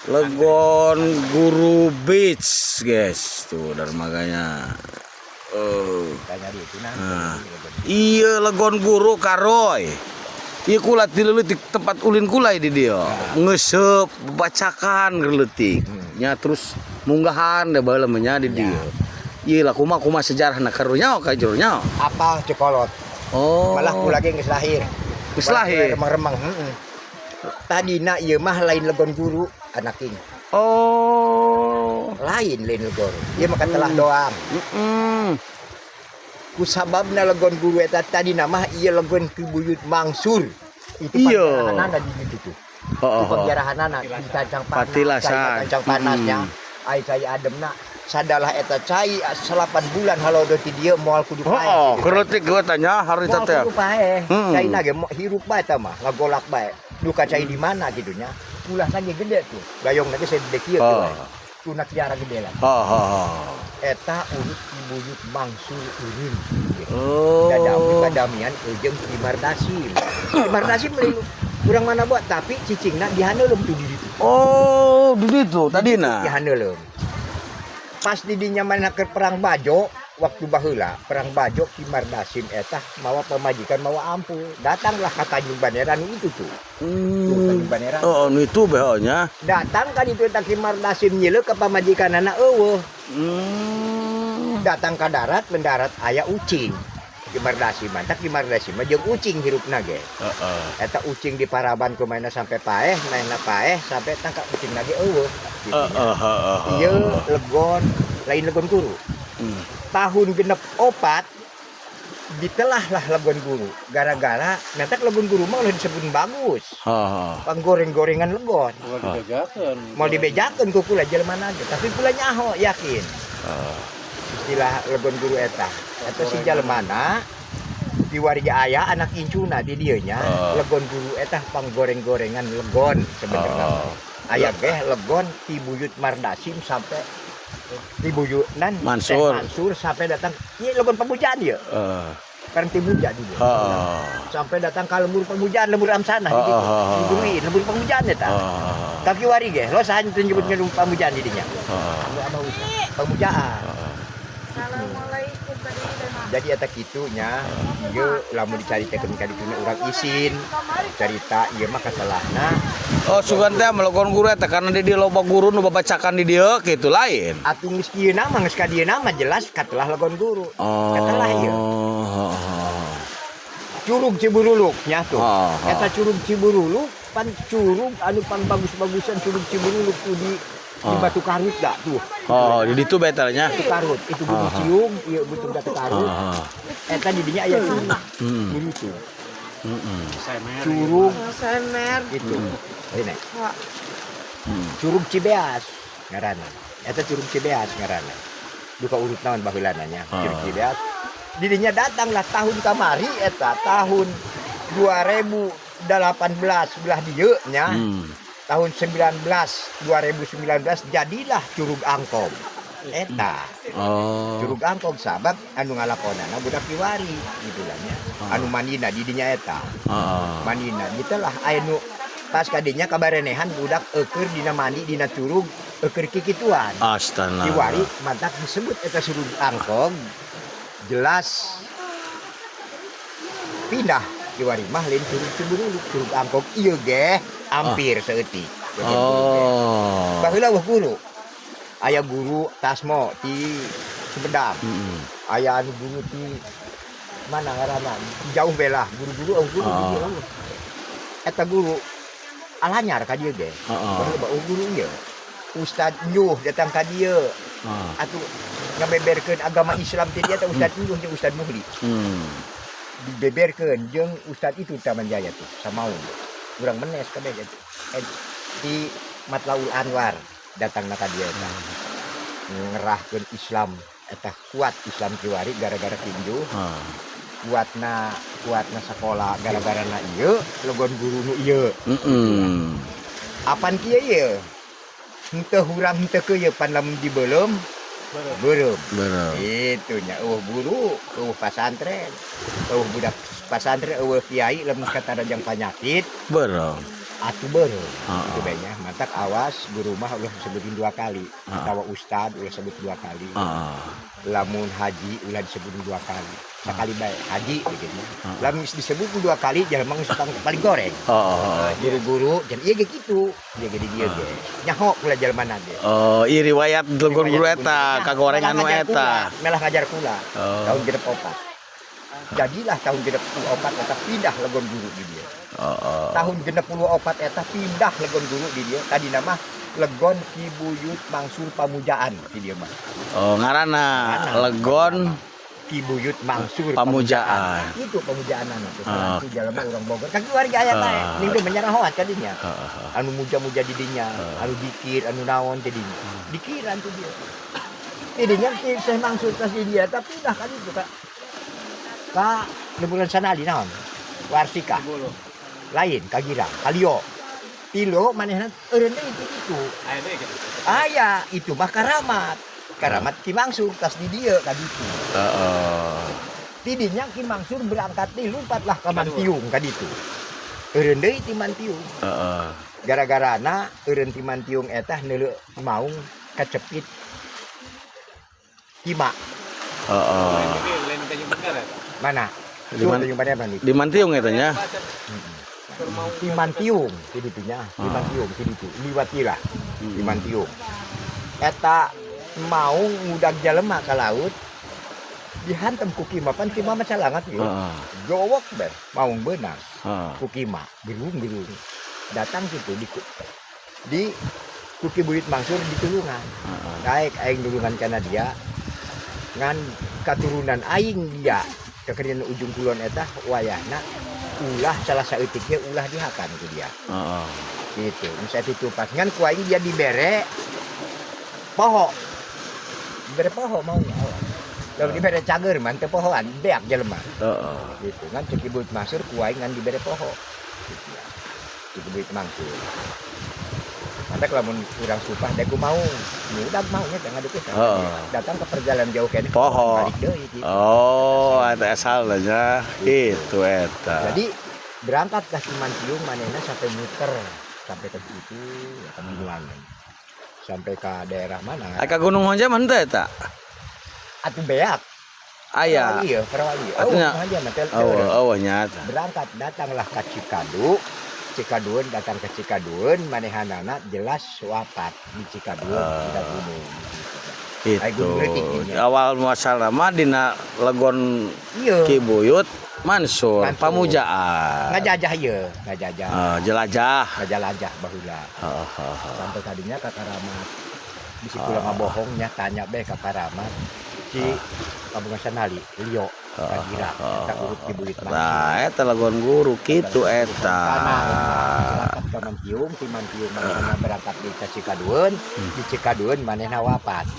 Legon Guru Beach, guys. Tuh dermaganya. Oh. Nah. Iya, Legon Guru Karoy. Iya, kula ti leutik tempat ulin kula di dia. Ngesep bacakan leutik. Nya terus munggahan deh baheula mah nya di dia. Iya lah, kumaha kumaha sejarahna karunya ka jero nya? Apa cekolot. Oh. Malah kula ge geus lahir. Geus lahir. Remang-remang, heeh. Tadina ieu mah lain Legon Guru, anak king. Oh. Lain lain Legon. Ieu mah katelah doang. Ku sababna Legon Guru eta tadina mah ieu Legon Ki Buyut Mangsur. Itu panjarahanana di ditu tuh. Itu panjarahanana di Tancang Panas. Patilasan. Tancang Panasnya. Ai cai ademna sadalah eta cai 8 bulan halodo ti dieu moal kudu paeh. Oh, keur gua tanya harita Moal teh. Kudu paeh. Caina ge hirup bae eta mah, ngagolak bae. Duka cai di mana gitu nya. Ulah lagi gede tuh. Gayong lagi segede kieu tuh. Tuna kiara gede lah. Oh. Eta urut Ki Buyut Mangsur eureun. Oh. Dadami badamian jeung Ki Mardasim. Ki Mardasim lain kurang mana buat, tapi cicingna di haneuleum tuh di ditu. Oh, di ditu tadina. Di haneuleum. Pas di dinya mana keur perang Bajo, waktu baheula perang Bajo, Ki Mardasim eta mawa pamajikan, mawa ampu, datanglah ke Tanjung Bandera nu itu tuh. Tuh, Tanjung Bandera. Oh, nu itu beho nya. Datang kan itu eta Ki Mardasim nyileuk ke pamajikanana euweuh. Datang ke darat, mendarat aya ucing. Ki Mardasim mantak Ki Mardasim mah jeung ucing hirupna ge. Eta ucing di paraban kumaha sampai paeh, mainna paeh sampai tangkap ucing lagi euweuh. Gitu nya. Heeh, heeh. Ieu legon lain Legon Guru. Tahun 64 ditelah lah Legon Guru. Gara-gara nanti Legon Guru mah ulah disebut bagus. Heeh. Panggoreng-gorengan legon. Moal dibejakeun. Moal dibejakeun ku kula jelema aja, tapi kula nyaho yakin. Istilah Legon Guru eta. Eta si jelema di warga aya anak incuna di dieu nya. Legon Guru eta panggoreng-gorengan legon sebenarnya. Aya geh legon ti Buyut Mardasim sampai ti Buyut nan Mansur. Teh Mansur sampai datang ieu legon pemujaan ieu. Kan ti Muja di dieu. Sampai datang ka lembur pemujaan, lembur Amsana di ditu. Di Gurui, lembur pemujaan eta. Kaki wari ge, lo saha teu nyebut lembur pemujaan di dinya. Anu abah usah. Pemujaan. Assalamualaikum tadi udah mah. Jadi eta kitu nya, ieu lamun dicaritakeun ka dituna urang isin. Carita ieu mah kasalahna. Oh, sugan teh Legon Guru eta karena di dieu loba guru nu babacakan di dieu kitu lain. Atuh geus kieu nama, geus ka dieu nama jelas katelah Legon Guru. Oh. Katelah ieu. Curug Ciburuluk nya tuh. Eta Curug Ciburuluk pan curug anu pan bagus-bagusan Curug Ciburuluk tuh di Batu Karut dah tuh. Oh, di ditu bae nya. Batu Karut itu Gunung Ciung, ieu Gunung Batu Karut. Eta di dinya aya curug. Di ditu. Curug Semer. itu. Ini. Wah. Curug Cibeas ngaranna. Eta Curug Cibeas ngaranna. Duka urut naon baheulana nya, Curug Cibeas. Didinya datanglah tahun kamari eta tahun 2018 belah dieu nya. Tahun 19 2019 jadilah Curug Angkog. Eta. Oh. Curug Angkog sabab anu ngalakonana budak kiwari gitu lah nya. Anu mandina di dinya eta. Mandina gitulah aya nu pas kadinya kabarenehan budak eueur dina mandi dina curug eueur kikituan. Astana. Kiwari mantak disebut eta Curug Angkog jelas pindah kiwari mah lain Curug Ciburuluk, Curug Angkog ieu ge hampir saeutik. Oh. Baheula wah guru. Aya guru Tasmo di Sumedang. Aya anu guru di mana ngaranna? Jauh belah guru-guru oh guru guru. Eta guru alanyar ka dieu ge. Baheula bau guru ieu. Ustad Nyuh datang ka dieu. Atuh ngabeberkeun agama Islam ti dieu teh Ustad Nyuh jeung Ustad Muhli. Dibeberkeun jeung Ustad itu Taman Jaya tuh Samaun. Urang menes kabeh gitu. Di Matlaul Anwar datang ka dieu eta. Ngerahkeun Islam eta kuat Islam kiwari gara-gara tinju. Kuatna kuatna sekolah gara-gara na ieu Legon Guru nu ieu. Apan kieu ieu? Henteu hurang henteu keuyeub pan lamun dibeuleum beureum. Bener. Itu nya eueuh guru, eueuh pasantren, eueuh budak pasantren, eueuh kiai lamun katarajang panyakit. Bener. Atuh beureum. Heeh. Itu bae nya. Matak awas, guru mah ulah disebutin dua kali. Atawa ustad ulah sebut dua kali. Lamun haji ulah disebutin dua kali. Sakali bae haji gitu. Lamun geus disebut dua kali, jelema geus paling goreng. Guru-guru dan ieu ge kitu. Ieu ge di dieu ge. Nyaho kula jelema ge. Oh, ieu riwayat legon guru eta, kagorengan nu eta. Melah ngajar kula. Oh. Tahun 64. Jadilah tahun 64 eta pindah legon guru di dieu. Oh. Tahun 64 eta pindah legon guru di dieu. Tadi nama Legon Ki Buyut Mangsur Pamujaan di dieu mah. Oh, ngaranna Legon Ki Buyut Mangsur Pamujaan. Itu pamujaan tuh. Oh. Itu jelema urang Bogor. Kan keluarga aya bae. Ah. Ning teh menyarahoan kadinya. Heeh. Anu muja-muja di dinya, anu dikir, anu naon jadinya. Dikiran tuh dia. Tidinya Ki Syekh Mangsur tas di dia, tapi pindah kan itu Kak. Ka Lemburan Sanali naon? Warsika. Lain ka Girang, Kalio. Tilo manehna eureun deui ti ditu. Aya, itu mah karamat. Karamat Ki Mangsur tas di dieu ka ditu. Heeh. Tidinya Ki Mangsur berangkat deui, lumpatlah ka Mantiung ka ditu. Eureun deui ti Mantiung. Heeh. Gara-garana eureun ti Mantiung eta neuleu maung kacepit kima. Heeh. Mana? Di Tanjung Pandar mana? Di Mantiung eta nya. Di Mantiung di ditunya, di Mantiung di ditu, liwatilah di Mantiung. Eta maung ngudag jelema ka laut, dihantem ku kima, pan kima mah calangat ieu. Gowok beh, maung beunang ku kima, gerung-gerung. Datang situ di ku Ki Buyut Mangsur ditulungan. Daek aing nulungan kana dia, ngan katurunan aing dia kekerian ujung kulon eta wayahna ulah salah saeutik ge ulah dihakan ku dia. Gitu. Misalnya ditupas ngan ku aing dia dibere poho. Dibere poho maunya awal. Lalu dibere cager mah teu pohoan, beak jelema. Gitu. Ngan cek Ibu Mangsur ku aing ngan dibere poho. Gitu ya. Cek Ibu Mangsur. Maka lamun urang supah dek ku mau, udah maunya jangan deket. Datang ke perjalanan jauh kene. Poho. Balik deui gitu. Oh, eta asalna nya. Itu eta. Jadi berangkat ke Simantiung manehna sampai muter sampai ke situ ya, ke Binuangan. Sampai ke daerah mana? Aya ka Gunung Honjam henteu eta? Atuh beak. Aya. Iya, Perawali. Oh, Atunya. aja mah tel- Oh, tel- oh nya eta. Berangkat datanglah ke Cikadu. Cikaduen datang ke Cikaduen, manehanana jelas wafat di Cikaduen, di gunung. Ai Itu. gunung leutik dinya. Awal muasal mah dina Legon Iya. Ki Buyut Mansur, Mansur. Pamujaan. Ngajajah ieu, ngajajah. Jelajah. Ngajalajah baheula. Heeh, heeh. Sampai tadinya ke Karamat. Di situ lama bohongnya tanya be ke Karamat. Si Kampung Sanali, Lio, Kagira, eta urut Ki Buyut Mansur. Nah, eta Legon guru kitu eta. Berangkat ke Mantiung, di Mantiung manehna berangkat di ke Cikaduen, di Cikaduen manehna wafat.